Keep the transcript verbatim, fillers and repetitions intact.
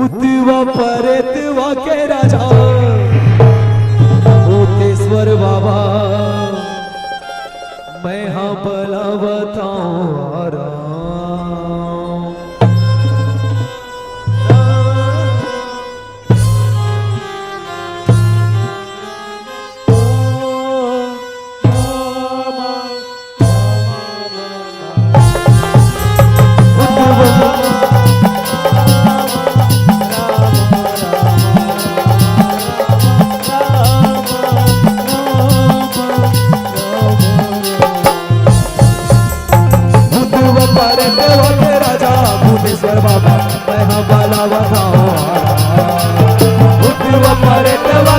भूतवा परेतवा के राजा भूतेश्वर बाबा, मैं हा बलावत हूँ राम। भूतवा परेतवा के राजा भूतेश्वर बाबा, मैं हा बलावत हूँ। भूतवा परेतवा